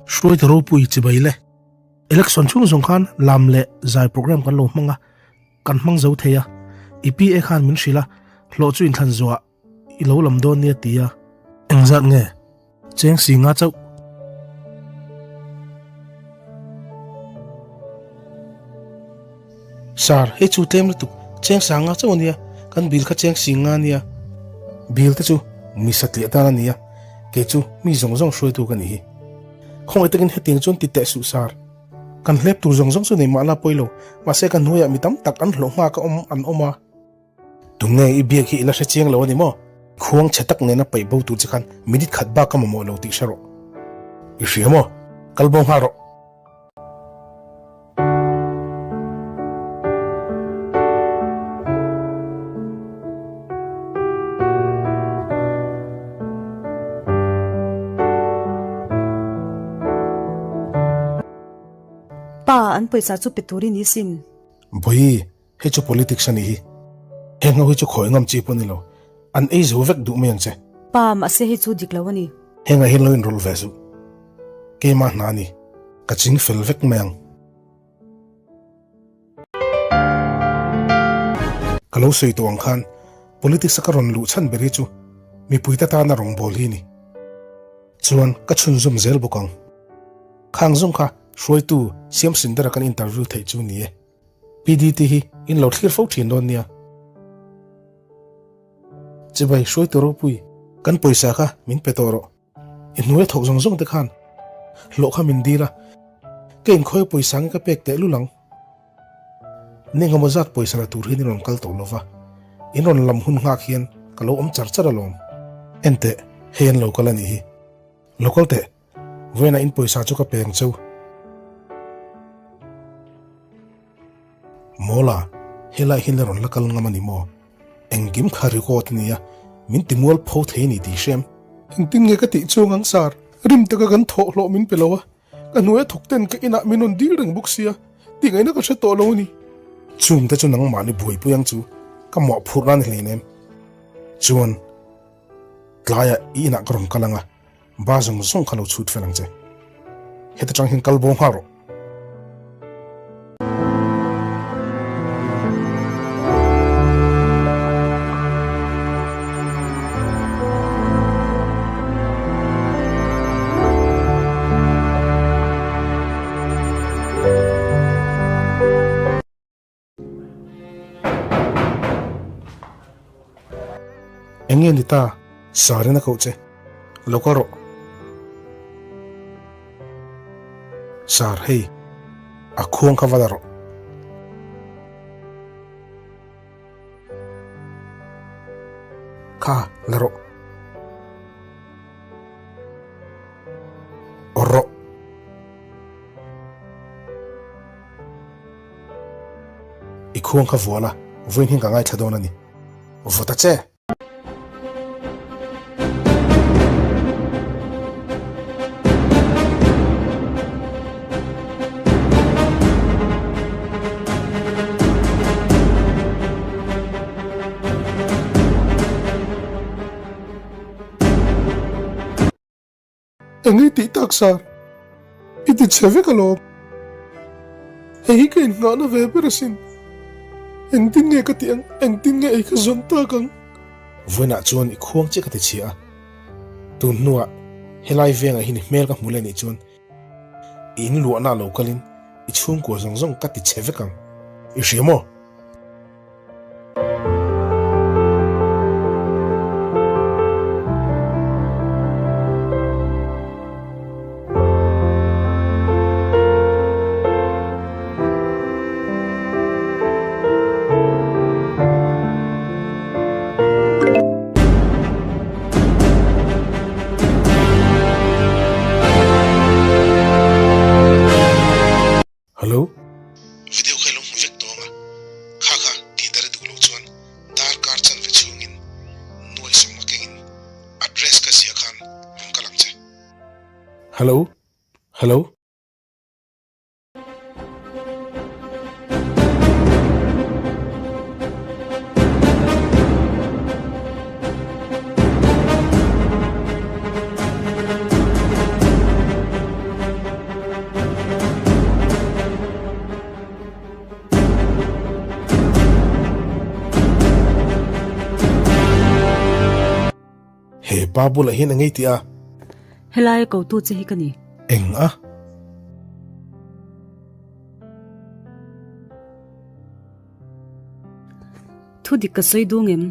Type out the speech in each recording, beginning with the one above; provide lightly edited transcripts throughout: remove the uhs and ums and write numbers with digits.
Hruaitu ropui chibai le. Election chhung zawng khan lam leh zai program kan lo hmang a, kan hmang zo thei a. I PA khan min hrilh a, hlawh chu inthlan zuah i lo lam dawn nia ti a. Engzat nge? Cheng si nga chauh. Sir, hei chu tlem lutuk, cheng sang nga chauh a nia, kan bill kha cheng si nga nia. Bill te chu mi satliah tan a nia, kei chu mi zawng zawng hruaitu ka nih hi. Khawngaih takin hetiang chuan ti teh suh sir. Kan hlep tur zawng zawng chu nei mahla pawi lo, mahse ka hnuaiah mi tam tak an hlawh nghak a awm an awm a. Tunge i biak hi i la hre chiang lo a ni maw? Khuang chhe tak nena paih bo tur che khan minute khat bak ka mamawh lo tih hre rawh. I hria maw? Kal bo nghal rawh. Pa, an pawisa chu pe turin i sin. Bawi, Hei chu politics a nih hi. Heng ho hi chu khawi ngam chi pawh a ni lo. An ei zo vek duh mai ang che. Pa, mahse hei chu dik lo a ni. Hengah hian lo inrawlh ve suh. Keimah hna a ni. Ka ching fel vek mai ang. Ka lo sawi tawh ang khan politics a ka rawn luh chhan ber hi chu mipuite tana rawngbâwl hi a ni. Chuan ka chhunzawm zel bawk ang. Khang zawng kha hruaitu Siam Sundara kan interview theih chu ni e. PDT hi in lo thlir fo thin dawn nia. Chibai hruaitu ropui, kan pawisa kha min pe tawh rawh. I hnuai thawk zawng zawng te khan hlawh kha min dil a, ka inkhawi pawisa nge ka pek teh lul ang. Ni engemaw zat pawisa la tur hian in rawn kal tawh lova, in rawn lam hun nghak hian ka lo awm char char alawm. Enteh, hei an lo kal a nih hi. Lo kal teh. Vawiinah in pawisa chu ka peng cheu. Mawla, helai hi la rawn la kal ngam a ni maw? Engkim kha record a nia, min ti mual pho thei a ni tih hrem. Engtin nge ka tih chuang ang sir? Rim taka kan thawh hlawh min pe lo a, ka hnuaia thawk ten ka inah min rawn dil reng bawk sia, tih ngaihna ka hre tawh lo a ni. Chungte chu nangmahni buaipui ang chu ka mawhphurhna a ni hleinem. Chuan, tlaiah i inah ka rawn kal ang a. Ba zawng zawng kha lo chhut fel ang che. Heta tang hian kal bo nghal rawh. Eng nge ni ta? Sarin a koh che. Lo kal rawh. Sar, hei, a khuang kha va la rawh. Kha, la rawh. Awr rawh. I khuang kha vual a, vawiin hian ka ngaithla dawn a ni. Vaw ta che! Eng i tih tak sir? I ti chhe vek alawm. Hei hi ka innghahna ve ber asin. Engtin nge ka tih ang? Engtin nge ei ka zawn tak ang? Vawiinah chuan i khuang chiah ka ti chhia a. Tun hnuah helai vengah hian i hmel ka hmu leh nih chuan i inluahna lo kalin i chhungkua zawng zawng ka ti chhe vek ang. I hria maw? Hello? Video kha i lo hmu vek tawng a, kha kha tih dar i duh loh chuan darkar chanve chhungin nuai sawm a kengin address ka ziah khan rawn kal ang che. Hello? Hello? pa bulah hian a ngei tih a. Helai a kotu che hi ka ni. Eng a? Thu dik ka sawi dung em?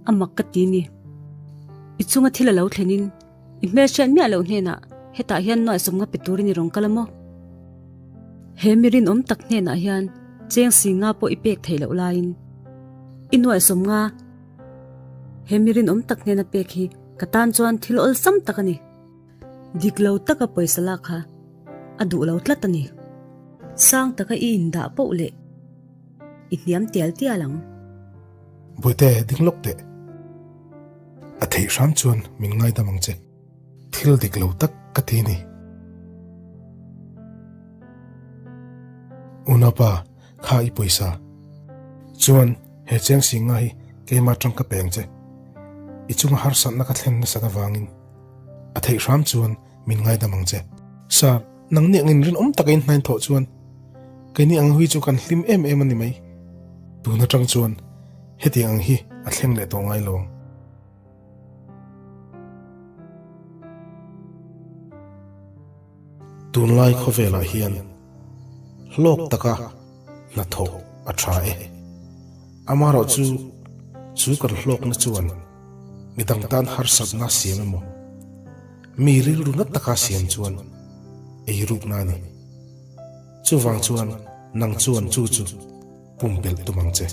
A mak ka ti ni. I chunga thil a lo thlenin i hmelhriat miah loh hnenah hetah hian nuaihsawm nga pe turin i rawn kal a maw? He mi rinawm tak hnenah hian cheng si nga pawh i pek theih loh laiin i nuaihsawm nga he mi rinawm tak hnena pek hi ka tan chuan thil awlsam tak a ni. Dik lo taka pawisa lak kha a duh lo tlat a ni. Sang taka i indah poh leh i hniam tial tial ang. Bawihte, ding lawk teh. A theih hram chuan min ngaidam ang che. Thil dik lo tak ka ti ni. Unaupa, kha i pawisa. Chuan he cheng singa hi keimah atang ka peng che. I chunga harsatna ka thlen nasat avangin a theih hram chuan min ngaidam ang che. Sir, nangni angin rinawm taka in hnain thawh chuan keini ang hui chu kan hlim em em a ni mai. Tun atang chuan hetiang ang hi a thleng leh tawh ngai lo ang. Tunlai khawvelah hian hlawk taka hnathawh a tha e. Amaherawhchu chu kan hlawkna chuan midang tan harsatna siam emaw, mi rilru na taka siam chuan ei rukna a ni. Chuvang chuan nang chuan chu chu pumpelh tum ang che.